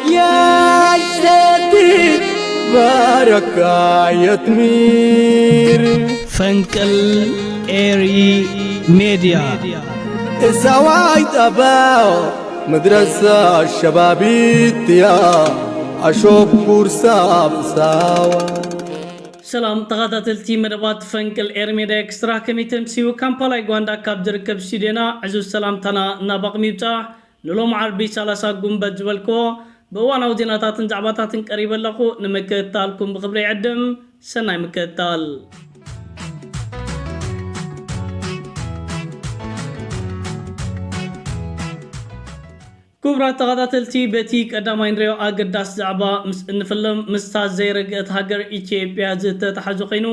يا سيدي، بارك يا تمير. ፈንቅል ኤሪ ሜድያ። الزوايد أباو مدرسة شبابيتيا، أشوف كورسا بساوة. ሰላም ተኸታተልቲ መደባት ፈንቅል ኤሪ ሜድያ ኤክስትራ፣ ከመይ ተምስዩ? ካምፓላ ዩጋንዳ ካብ ዝርከብ ስቱዲዮና ዕዙዝ ሰላምታና እናብ ኣቕሚ ይብጻሕ። ንሎሚ ዓርቢ ሰላሳ ጉንበት ዝበልክዎ ብእዋናዊ ዜናታትን ዛዕባታትን ቀሪበ ኣለኹ። ንምክትታልኩም ብኽብሪ ይዕድም። ሰናይ ምክትታል። ክቡራት ተኸታተልቲ፣ በቲ ቀዳማይ ንሪኦ ኣገዳሲ ዛዕባ ምስ እንፍልም፣ ምስታ ዘይረግአት ሃገር ኢትዮጵያ ዝተተሓዙ ኮይኑ፣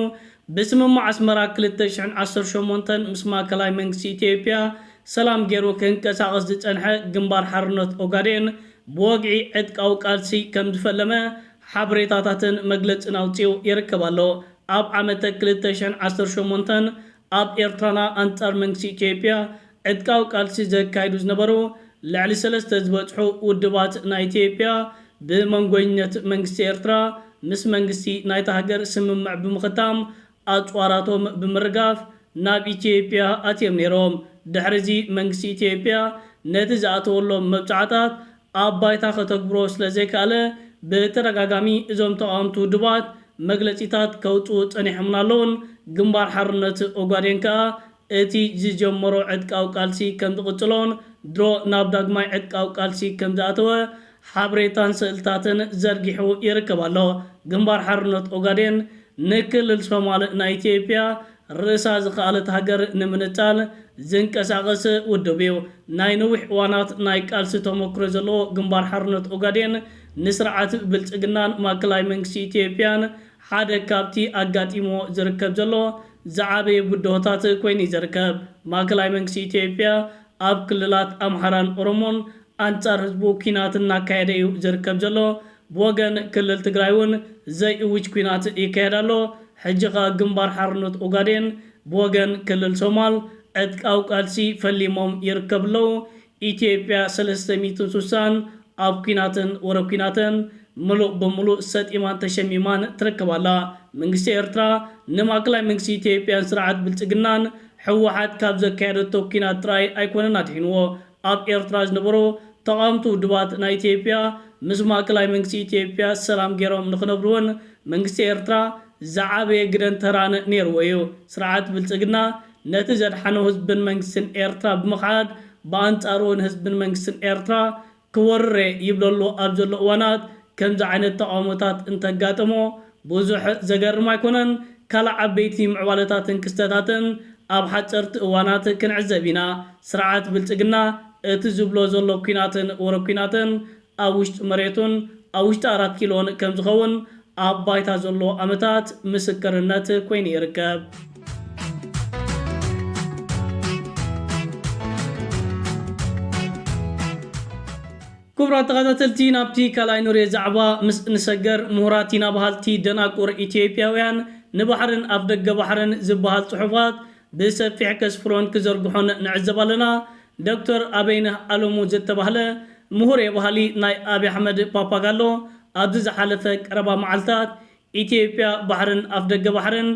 ብስምምዕ ኣስመራ ክልተ ሽሕን ዓሰርተ ሸሞንተን ምስ ማእከላይ መንግስቲ ኢትዮጵያ ሰላም ገይሩ ክንቀሳቐስ ዝጸንሐ ግንባር ሓርነት ኦጋዴን ብወግዒ ዕጥቃዊ ቃልሲ ከም ዝፈለመ ሓበሬታታትን መግለጽን ኣውጺኡ ይርከብ ኣሎ። ኣብ ዓመተ ክልተ ሽሕን ዓሰርተ ሸሞንተን ኣብ ኤርትራና ኣንጻር መንግስቲ ኢትዮጵያ ዕጥቃዊ ቃልሲ ዘካይዱ ዝነበሩ ልዕሊ ሰለስተ ዝበጽሑ ውድባት ናይ ኢትዮጵያ ብመንጎኝነት መንግስቲ ኤርትራ ምስ መንግስቲ ናይታ ሃገር ስምምዕ ብምኽታም ኣጽዋራቶም ብምርጋፍ ናብ ኢትዮጵያ ኣትዮም ነይሮም። ድሕሪ እዚ መንግስቲ ኢትዮጵያ ነቲ ዝኣተወሎም መብጻዕታት ኣብ ባይታ ከተግብሮ ስለ ዘይከኣለ ብተደጋጋሚ እዞም ተቓወምቲ ውድባት መግለጺታት ከውጽኡ ጸኒሖምን ኣለውን። ግንባር ሓርነት ኦጋዴን ከኣ እቲ ዝጀመሮ ዕጥቃዊ ቃልሲ ከም ዝቕጽሎን ድሮ ናብ ዳግማይ ዕጥቃዊ ቃልሲ ከም ዝኣተወ ሓበሬታን ስእልታትን ዘርጊሑ ይርከብ ኣሎ። ግንባር ሓርነት ኦጋዴን ንክልል ሶማል ናይ ኢትዮጵያ ርእሳ ዝኸኣለት ሃገር ንምንጻል ዝንቀሳቐስ ውድብ እዩ። ናይ ነዊሕ እዋናት ናይ ቃልሲ ተመክሮ ዘለዎ ግንባር ሓርነት ኦጋዴን ንስርዓት ብልጽግናን ማእከላይ መንግስቲ ኢትዮጵያን ሓደ ካብቲ ኣጋጢሞ ዝርከብ ዘሎ ዝዓበየ ብድሆታት ኮይኑ እዩ ዝርከብ። ማእከላይ መንግስቲ ኢትዮጵያ ኣብ ክልላት ኣምሓራን ኦሮሞን ኣንጻር ህዝቡ ኲናት እናካየደ እዩ ዝርከብ ዘሎ። ብወገን ክልል ትግራይ እውን ዘይእውጅ ኲናት ይካየድ ኣሎ። ሕጂ ኸኣ ግንባር ሓርነት ኦጋዴን ብወገን ክልል ሶማል ዕጥቃዊ ቃልሲ ፈሊሞም ይርከቡ ኣለዉ። ኢትዮጵያ ሰለስተ ሚእትን ስሳን ኣብ ኲናትን ወረ ኲናትን ምሉእ ብምሉእ ሰጢማን ተሸሚማን ትርከብ ኣላ። መንግስቲ ኤርትራ ንማእከላይ መንግስቲ ኢትዮጵያን ስርዓት ብልጽግናን ህወሓት ካብ ዘካየደቶ ኲናት ጥራይ ኣይኮነን ኣድሒንዎ። ኣብ ኤርትራ ዝነበሩ ተቓወምቲ ውድባት ናይ ኢትዮጵያ ምስ ማእከላይ መንግስቲ ኢትዮጵያ ሰላም ገይሮም ንኽነብሩ እውን መንግስቲ ኤርትራ ዝዓበየ ግደን ተራን ነይርዎ እዩ። ስርዓት ብልጽግና ነቲ ዘድሓኖ ህዝብን መንግስትን ኤርትራ ብምኽሓድ ብኣንጻሩ ንህዝብን መንግስትን ኤርትራ ክወርር እየ ይብለሉ ኣብ ዘሎ እዋናት ከምዚ ዓይነት ተቓውሞታት እንተጋጠሞ ብዙሕ ዘገርም ኣይኮነን። ካልእ ዓበይቲ ምዕባለታትን ክስተታትን ኣብ ሓጸርቲ እዋናት ክንዕዘብ ኢና። ስርዓት ብልጽግና እቲ ዝብሎ ዘሎ ኲናትን ወረ ኲናትን ኣብ ውሽጢ መሬቱን ኣብ ውሽጢ ኣራት ኪሎን ከም ዝኸውን ኣብ ባይታ ዘሎ ኣመታት ምስክርነት ኮይኑ ይርከብ። ክቡራት ተኸታተልቲ፣ ናብቲ ካልኣይ ንሪኦ ዛዕባ ምስ እንሰገር፣ ምሁራት ኢና በሃልቲ ደናቁር ኢትዮጵያውያን ንባሕርን ኣፍደገ ባሕርን ዝበሃል ጽሑፋት ብሰፊሕ ከስፍሮን ክዘርግሖን ንዕዘብ ኣለና። ዶክተር ኣበይነህ ኣለሙ ዝተባህለ ምሁር የባህሊ ናይ ኣብይ ኣሕመድ ፓፓጋሎ ኣብዚ ዝሓለፈ ቀረባ መዓልታት ኢትዮጵያ ባሕርን ኣፍደገ ባሕርን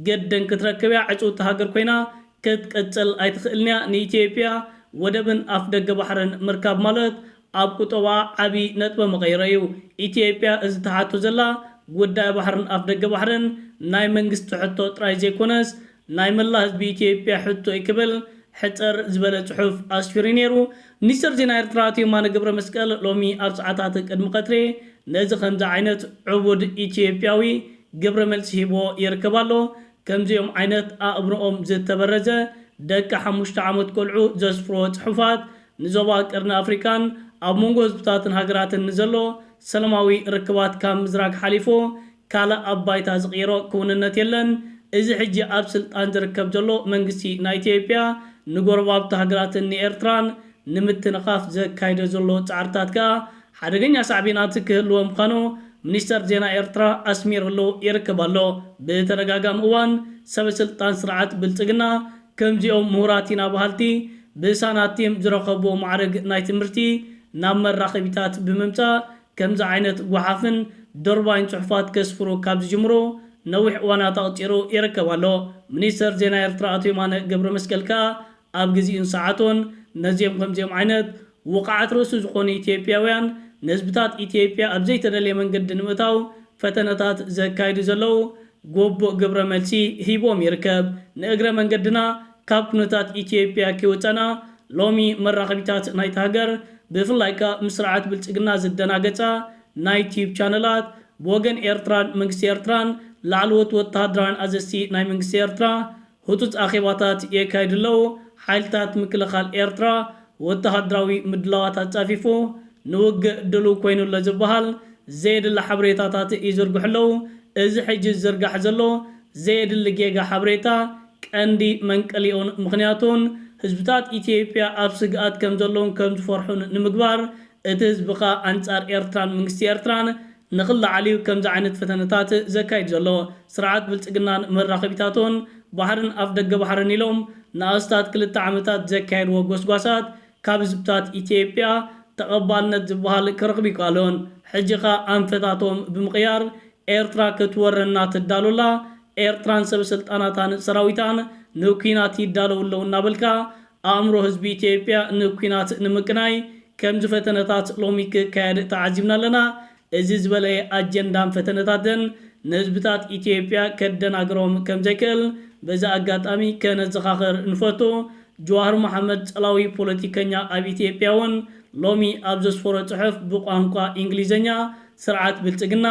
ገደን ክትረክብ እያ፣ ዕጽውቲ ሃገር ኮይና ክትቅጽል ኣይትኽእልን እያ። ንኢትዮጵያ ወደብን ኣፍደገ ባሕርን ምርካብ ማለት ኣብ ቁጠባ ዓቢ ነጥበ መቐይሮ እዩ። ኢትዮጵያ እዚ ትሓቶ ዘላ ጉዳይ ባሕርን ኣፍደገ ባሕርን ናይ መንግስቲ ሕቶ ጥራይ ዘይኮነስ ናይ መላ ህዝቢ ኢትዮጵያ ሕቶ እዩ ክብል ሕጽር ዝበለ ጽሑፍ ኣስፊሩ ነይሩ። ሚኒስተር ዜና ኤርትራ ኣቶ የማነ ገብረ መስቀል ሎሚ ኣብ ሰዓታት ቅድሚ ቀትሪ ነዚ ከምዚ ዓይነት ዕቡድ ኢትዮጵያዊ ግብረ መልሲ ሂቦ ይርከብ ኣሎ። ከምዚኦም ዓይነት ኣእምሮኦም ዝተበረዘ ደቂ ሓሙሽተ ዓመት ቆልዑ ዘስፍሮ ጽሑፋት ንዞባ ቀርኒ ኣፍሪቃን ኣብ መንጎ ህዝብታትን ሃገራትን ንዘሎ ሰላማዊ ርክባት ካብ ምዝራግ ሓሊፉ ካልእ ኣብ ባይታ ዝቕይሮ ክውንነት የለን። እዚ ሕጂ ኣብ ስልጣን ዝርከብ ዘሎ መንግስቲ ናይ ኢትዮጵያ ንጎረባብቲ ሃገራትን ንኤርትራን ንምትንኻፍ ዘካይዶ ዘሎ ጻዕርታት ከኣ ሓደገኛ ሳዕቤናት ክህልዎ ምዃኑ ሚኒስተር ዜና ኤርትራ ኣስሚርሉ ይርከብ ኣሎ። ብተደጋጋሚ እዋን ሰበ ስልጣን ስርዓት ብልጽግና ከምዚኦም ምሁራት ኢና በሃልቲ ብሳናቲም ዝረኸብዎ ማዕረግ ናይ ትምህርቲ ናብ መራኸቢታት ብምምጻእ ከምዚ ዓይነት ጓሓፍን ደርባይን ጽሑፋት ከስፍሩ ካብ ዝጅምሩ ነዊሕ እዋናት ኣቕጺሩ ይርከብ ኣሎ። ሚኒስተር ዜና ኤርትራ ኣቶ የማነ ገብረ መስቀል ከኣ ኣብ ግዜኡን ሰዓቱን ነዚኦም ከምዚኦም ዓይነት ውቕዓት ርእሲ ዝኾኑ ኢትዮጵያውያን ንህዝብታት ኢትዮጵያ ኣብ ዘይተደልየ መንገዲ ንምእታው ፈተነታት ዘካይዱ ዘለዉ ግቡእ ግብረ መልሲ ሂቦም ይርከብ። ንእግረ መንገድና ካብ ኩነታት ኢትዮጵያ ከይወጸና ሎሚ መራኸቢታት ናይታ ሃገር ብፍላይ ከኣ ምስ ስርዓት ብልጽግና ዝደናገጻ ናይ ዩትዩብ ቻነላት ብወገን ኤርትራን መንግስቲ ኤርትራን ላዕለዎት ወተሃደራውያን ኣዘዝቲ ናይ መንግስቲ ኤርትራ ህጹጽ ኣኼባታት የካይዱ ኣለዉ። ሓይልታት ምክልኻል ኤርትራ ወተሃደራዊ ምድላዋት ኣጻፊፉ ንውግእ ድሉው ኮይኑ ኣሎ ዝበሃል ዘየድሊ ሓበሬታታት ይዝርግሑ ኣለዉ። እዚ ሕጂ ዝዝርጋሕ ዘሎ ዘየድሊ ጌጋ ሓበሬታ ቀንዲ መንቀሊኡን ምኽንያቱን ህዝብታት ኢትዮጵያ ኣብ ስግኣት ከም ዘለዉን ከም ዝፈርሑን ንምግባር እቲ ህዝቢ ኸኣ ኣንጻር ኤርትራን መንግስቲ ኤርትራን ንኽለዓል እዩ ከምዚ ዓይነት ፈተነታት ዘካይድ ዘሎ። ስርዓት ብልጽግናን መራኸቢታቱን ባሕርን ኣፍ ደገ ባሕርን ኢሎም ንኣስታት ክልተ ዓመታት ዘካየድዎ ጎስጓሳት ካብ ህዝብታት ኢትዮጵያ ተቐባልነት ዝበሃል ክረኽቡ ይከኣሉን። ሕጂ ኸኣ ኣንፈታቶም ብምቕያር ኤርትራ ክትወረና ትዳሎላ፣ ኤርትራን ሰብ ስልጣናታን ሰራዊታን ንኲናት ይዳለዉ ኣለዉ እናበልካ ኣእምሮ ህዝቢ ኢትዮጵያ ንኲናት ንምቅናይ ከምዚ ፈተነታት ሎሚ ክካየድ ተዓዚብና ኣለና። እዚ ዝበለየ ኣጀንዳን ፈተነታትን ንህዝብታት ኢትዮጵያ ከደናግሮም ከም ዘይክእል በዚ ኣጋጣሚ ከነዘኻኽር ንፈቱ። ጀዋር መሓመድ ጸላዊ ፖለቲከኛ ኣብ ኢትዮጵያ እውን ሎሚ ኣብ ዘስፈሮ ጽሑፍ ብቋንቋ እንግሊዝኛ ስርዓት ብልጽግና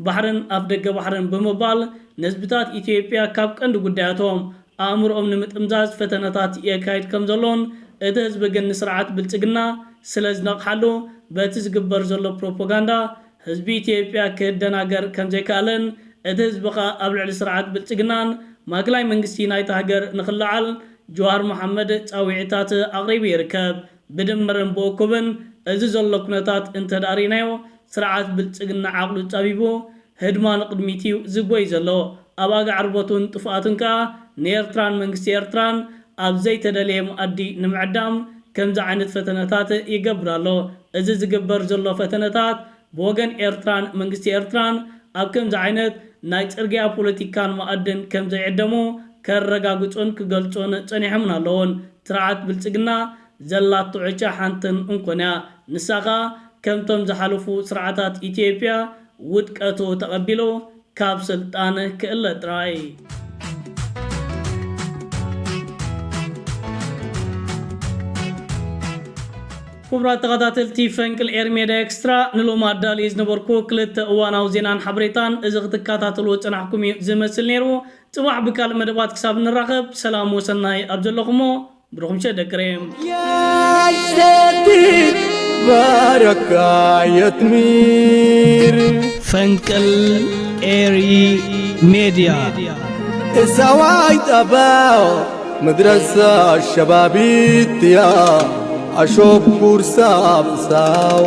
ባሕርን ኣፍ ደገ ባሕርን ብምባል ንህዝብታት ኢትዮጵያ ካብ ቀንዲ ጉዳያቶም ኣእምሮኦም ንምጥምዛዝ ፈተነታት የካይድ ከም ዘሎን እቲ ህዝቢ ግን ንስርዓት ብልጽግና ስለ ዝነቕሓሉ በቲ ዝግበር ዘሎ ፕሮፓጋንዳ ህዝቢ ኢትዮጵያ ክደናገር ከም ዘይከኣለን እቲ ህዝቢ ኸኣ ኣብ ልዕሊ ስርዓት ብልጽግናን ማእከላይ መንግስቲ ናይታ ሃገር ንኽለዓል ጀዋር መሓመድ ጻዊዕታት ኣቕሪቡ ይርከብ። ብድምርን ብእኩብን እዚ ዘሎ ኩነታት እንተዳሪናዮ ስርዓት ብልጽግና ዓቕሉ ጸቢቡ ህድማ ንቕድሚት እዩ ዝጎይ ዘሎ። ኣብ ኣጋዕርቦቱን ጥፍኣቱን ከኣ ንኤርትራን መንግስቲ ኤርትራን ኣብ ዘይተደለየ መኣዲ ንምዕዳም ከምዚ ዓይነት ፈተነታት ይገብር ኣሎ። እዚ ዝግበር ዘሎ ፈተነታት ብወገን ኤርትራን መንግስቲ ኤርትራን ኣብ ከምዚ ዓይነት ናይ ጽርግያ ፖለቲካን መኣድን ከም ዘይዕደሙ ከረጋግጹን ክገልጹን ጸኒሖምን ኣለውን። ስርዓት ብልጽግና ዘላቶ ዕጫ ሓንትን እንኮን እያ። ንሳ ኸኣ ከምቶም ዝሓለፉ ስርዓታት ኢትዮጵያ ውድቀቱ ተቐቢሉ ካብ ስልጣን ክእለ ጥራይ። ክቡራት ተኸታተልቲ ፈንቅል ኤር ሜድያ ኤክስትራ ንሎሚ ኣዳልየ ዝነበርኩ ክልተ እዋናዊ ዜናን ሓበሬታን እዚ ክትከታተልዎ ዝጸናሕኩም እዩ ዝመስል ነይሩ። ጽባሕ ብካልእ መደባት ክሳብ ንራኸብ ሰላም ወሰናይ ኣብ ዘለኹሞ ብሩኽ ምሸት ደቂ ሬም። يا الجديد بارك يا تمير. ፈንቅል ኤሪ ሜድያ እሳዋይ ጠባው መድረሳ ሸባቢት እያ ኣሾብ ኩርሳ ብእሳዋ